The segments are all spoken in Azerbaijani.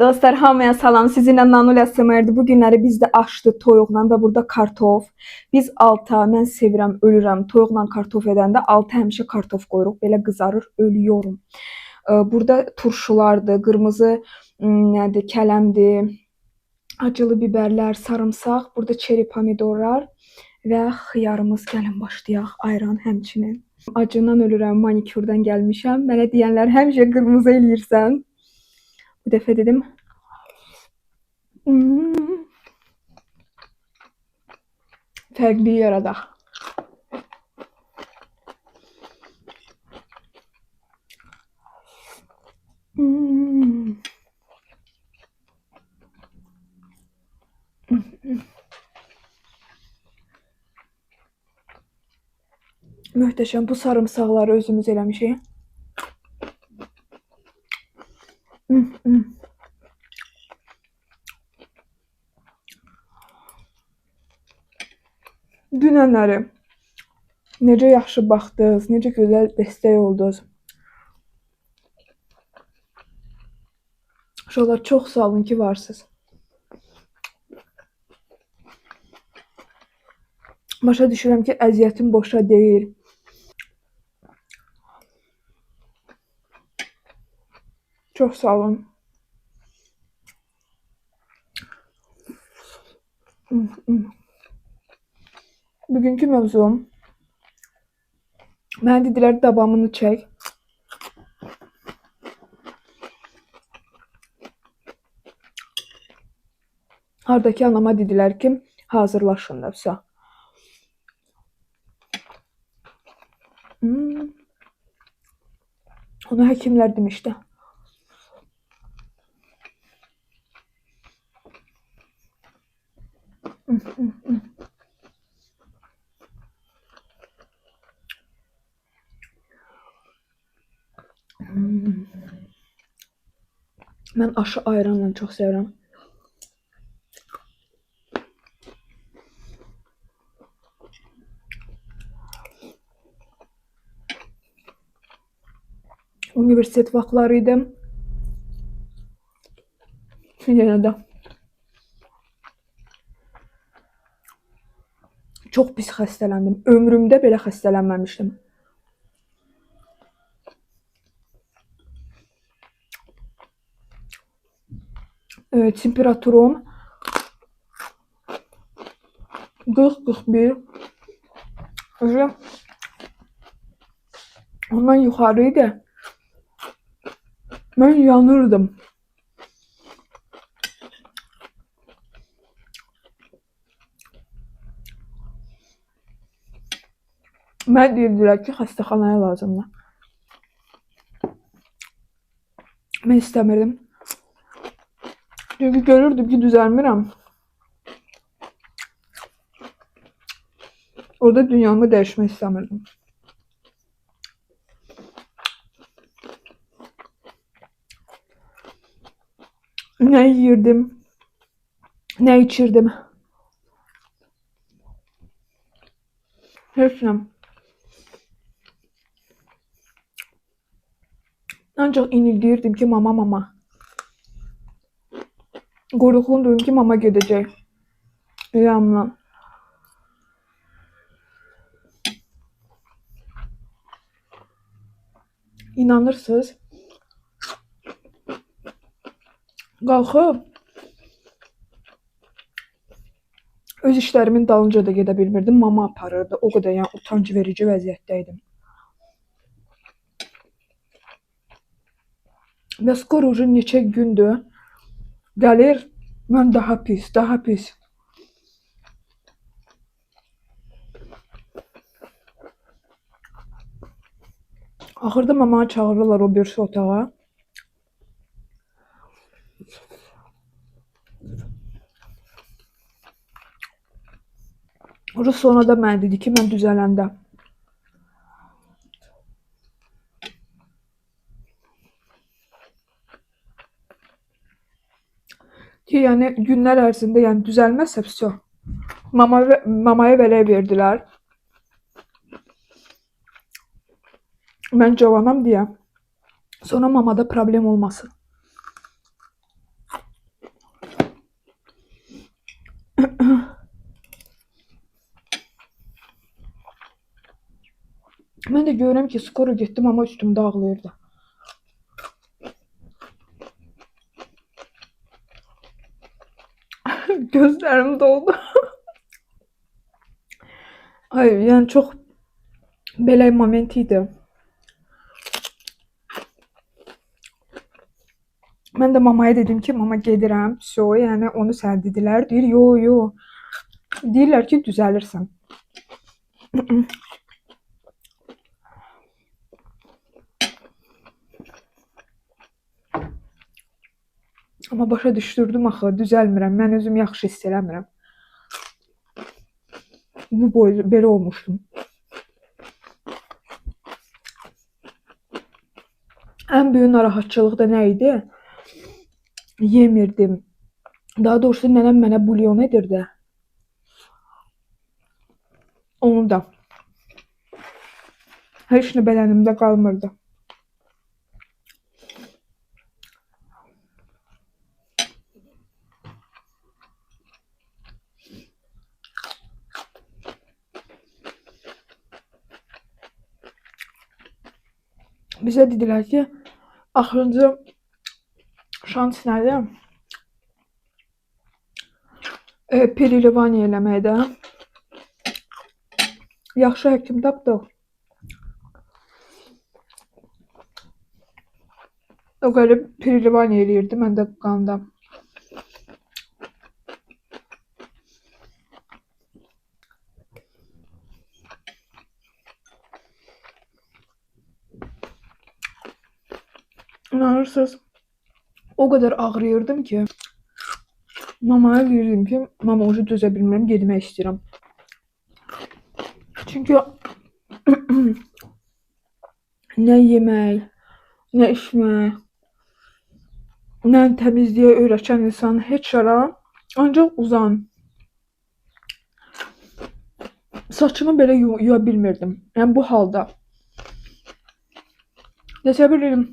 Dostlar hamıya salam. Sizinlə Nanulə SMR-dir. Bu günləri bizdə aşdı toyuqla və burada kartof. Biz alta, mən sevirəm, ölürəm. Toyuqla kartof edəndə alta həmişə kartof qoyuruq. Belə qızarır, ölüyorum. Burada turşulardır, qırmızı nədir, kələmdir, acılı biberlər, sarımsaq, burada çeri pomidorlar və xiyarımız. Gəlin başlayaq. Ayran həmçinin. Acından ölürəm, manikurdan gəlmişəm. Mənə deyənlər həmişə qırmızı eləyirsən. Bu dəfə dedim. Fərqli yaradaq. Hmm. Möhtəşəm. Bu sarımsaqları özümüz eləmişik. Hmm. Dünənləri necə yaxşı baxdınız, necə gözəl dəstək oldunuz. Uşaqlar, çox sağ olun ki, varsınız. Başa düşürəm ki, əziyyətim boşa deyil. Çox sağ olun. Bugünkü mövzum, mənə dedilər davamını çək. Hardakı anama dedilər ki, hazırlaşın da, vəsə. Onu həkimlər demişdi. Hmm. Mən aşı ayranla çox sevirəm. Universitet vaxtları idi. Yenə də. Çox pis xəstələndim. Ömrümdə belə xəstələnməmişdim. Temperaturum 40-41. Уже ondan yuxarı idi. Mən yanırdım. Mənə deyirdilər ki, xəstəxanaya lazımdır. Mən istəmirdim. Çünki görürdüm ki, düzəlmirəm. Orada dünyamı dəyişmək istəmirdim. Nə yeyirdim, nə içirdim. Heç nə. Ancaq inildəyirdim ki, mama, mama. Qorxurdum ki, mama gedəcək yanımdan. İnanırsınız? Qalxıb öz işlərimin dalınca da gedə bilmirdim. Mama aparırdı. O qədər yəni utanc verici vəziyyətdə idim. Və skor уже neçə gündür gəlir, mən daha pis, daha pis. Axırda mamanı çağırırlar o birisi otağa. Orada sonra da mənə dedi ki, mən düzələndə. Ki, yəni günlər ərzində yəni düzəlməzsə vəsə. Mama mamaya belə verdilər. Mən cavanam deyə. Sonra mamada problem olmasın. Mən də görürəm ki, skoro getdim, amma üstümdə ağlayırdı. Gözlərim doldu. Ay, yəni çox belə moment idi. Mən də mamaya dedim ki, mama gedirəm, vso, yəni onu sənə dedilər. Deyir, yo, yo. Deyirlər ki, düzəlirsən. Amma başa düşdürdüm axı, düzəlmirəm. Mən özümü yaxşı hiss eləmirəm. Bu boy belə olmuşdum. Ən böyük narahatçılıq da nə idi? Yemirdim. Daha doğrusu nənəm mənə bulyon edirdi. Onu da. Heç nə bədənimdə qalmırdı. Bizə dedilər ki, axırıncı şans nədir? Perelivaniya eləməkdə. Yaxşı həkim tapdıq. O gəlib perelivaniya eləyirdi, mən də qanda. İnanırsınız, o qədər ağrıyırdım ki, mamaya deyirdim ki, mama ucu dözə bilmirəm, getmək istəyirəm. Çünki nə yemək, nə içmək, nə təmizliyə öyrəşən insan heç ara, ancaq uzan. Saçımı belə yuya bilmirdim. Yəni bu halda. Təsəvvür edin,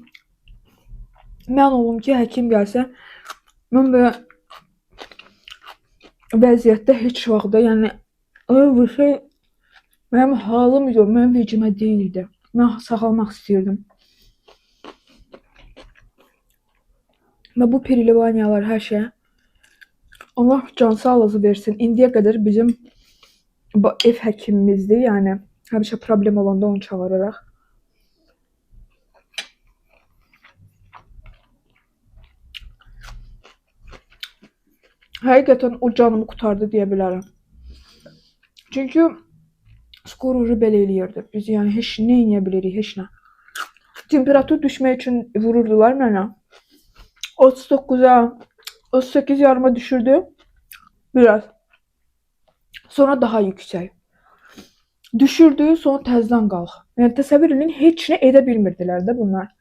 mən olum ki, həkim gəlsə, mən belə vəziyyətdə heç vaxt da, yəni öyle bir şey mənim halım yox, mənim vecimə deyildi. Mən sağalmaq istəyirdim. Və bu perelivaniyalar, hər şey Allah can sağlığı versin. İndiyə qədər bizim ev həkimimizdir. Yəni həmişə problem olanda onu çağırırıq. Həqiqətən o canımı qurtardı deyə bilərəm. Çünki skor belə eləyirdi. Biz yəni heç nə eləyə bilirik, heç nə. Temperatur düşmək üçün vururdular mənə. 39-a, 38 yarıma düşürdü. Biraz. Sonra daha yüksək. Düşürdü, sonra təzədən qalx. Yəni təsəvvür edin, heç nə edə bilmirdilər də bunlar.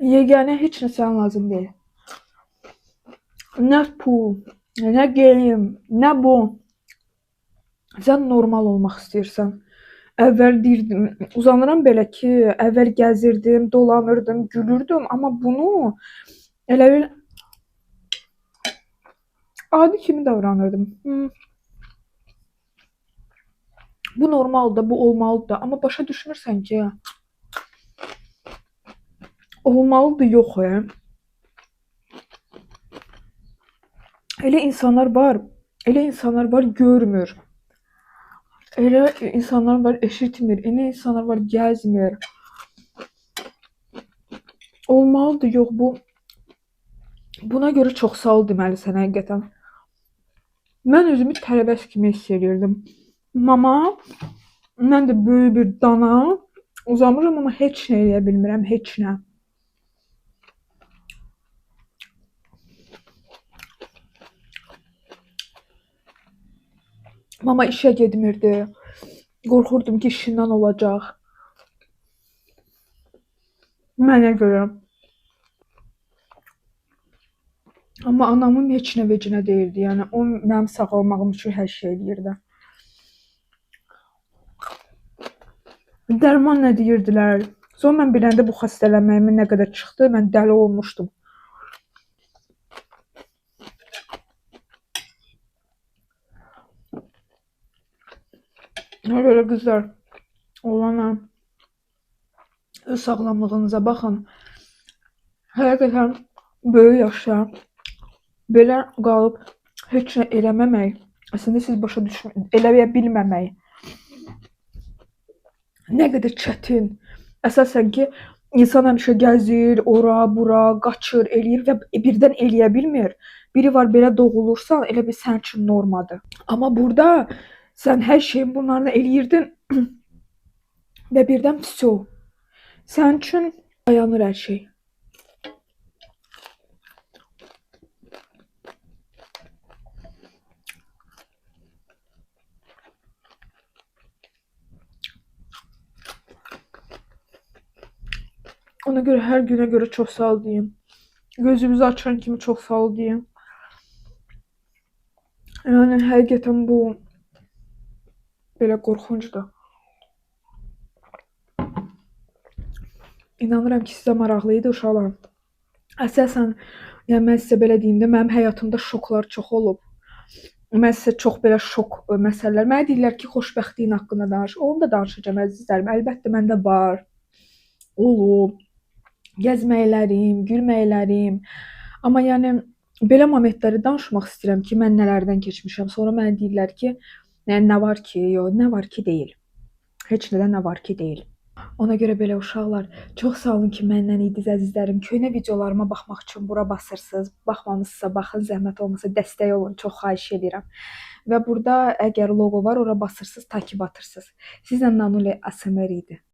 Yeganə heç nə sənə lazım deyil. Nə pul, nə geyim, nə bu. Sən normal olmaq istəyirsən. Əvvəl deyirdim, uzanıram belə ki, əvvəl gəzirdim, dolanırdım, gülürdüm, amma bunu elə bil adi kimi davranırdım. Bu normaldır, bu olmalıdır da, amma başa düşmürsən ki, olmalıdır, yox. Elə insanlar var, elə insanlar var görmür. Elə insanlar var eşitmir, elə insanlar var gəzmir. Olmalıdır, yox bu. Buna görə çox sağ ol deməlisən həqiqətən. Mən özümü tərəvəz kimi hiss eləyirdim. Mama, mən də böyük bir dana uzamışam, amma heç nə eləyə bilmirəm, heç nə. Mama işə getmirdi. Qorxurdum ki, işindən olacaq. Mənə görə. Amma anamın heç nə vecinə deyildi. Yəni o mənim sağalmağım üçün hər şey eləyirdi. Dərman nə deyirdilər. Sonra mən biləndə bu xəstələnməyimin nə qədər çıxdı, mən dəli olmuşdum. Ona görə qızlar, oğlanlar, öz sağlamlığınıza baxın. Həqiqətən böyük yaşda belə qalıb heç nə eləməmək, əslində siz başa eləyə bilməmək nə qədər çətin. Əsasən ki, insan həmişə gəzir, ora, bura, qaçır, eləyir və birdən eləyə bilmir. Biri var belə doğulursan, elə bil sənin üçün normadır. Amma burada sən hər şeyin bunlarla eləyirdin və birdən vəsə. Sənin üçün dayanır hər şey. Ona görə hər günə görə çox sağ ol deyin. Gözümüzü açan kimi çox sağ ol deyin. Yəni həqiqətən bu belə qorxuncdur. İnanıram ki, sizə maraqlı idi uşaqlar. Əsasən, yəni mən sizə belə deyim də, mənim həyatımda şoklar çox olub. Mən sizə çox belə şok məsələlər. Mənə deyirlər ki, xoşbəxtliyin haqqında danış. Onu da danışacağam əzizlərim. Əlbəttə məndə var. Olub. Gəzməklərim, gülməklərim. Amma yəni belə momentləri danışmaq istəyirəm ki, mən nələrdən keçmişəm. Sonra mənə deyirlər ki, yəni nə var ki, yox, nə var ki deyil. Heç nədən nə var ki deyil. Ona görə belə uşaqlar, çox sağ olun ki, mənlə idiniz əzizlərim. Köhnə videolarıma baxmaq üçün bura basırsınız. Baxmamısınızsa baxın, zəhmət olmasa dəstək olun, çox xahiş edirəm. Və burada əgər loqo var, ora basırsınız, takip atırsınız. Sizlə Nanuli ASMR idi.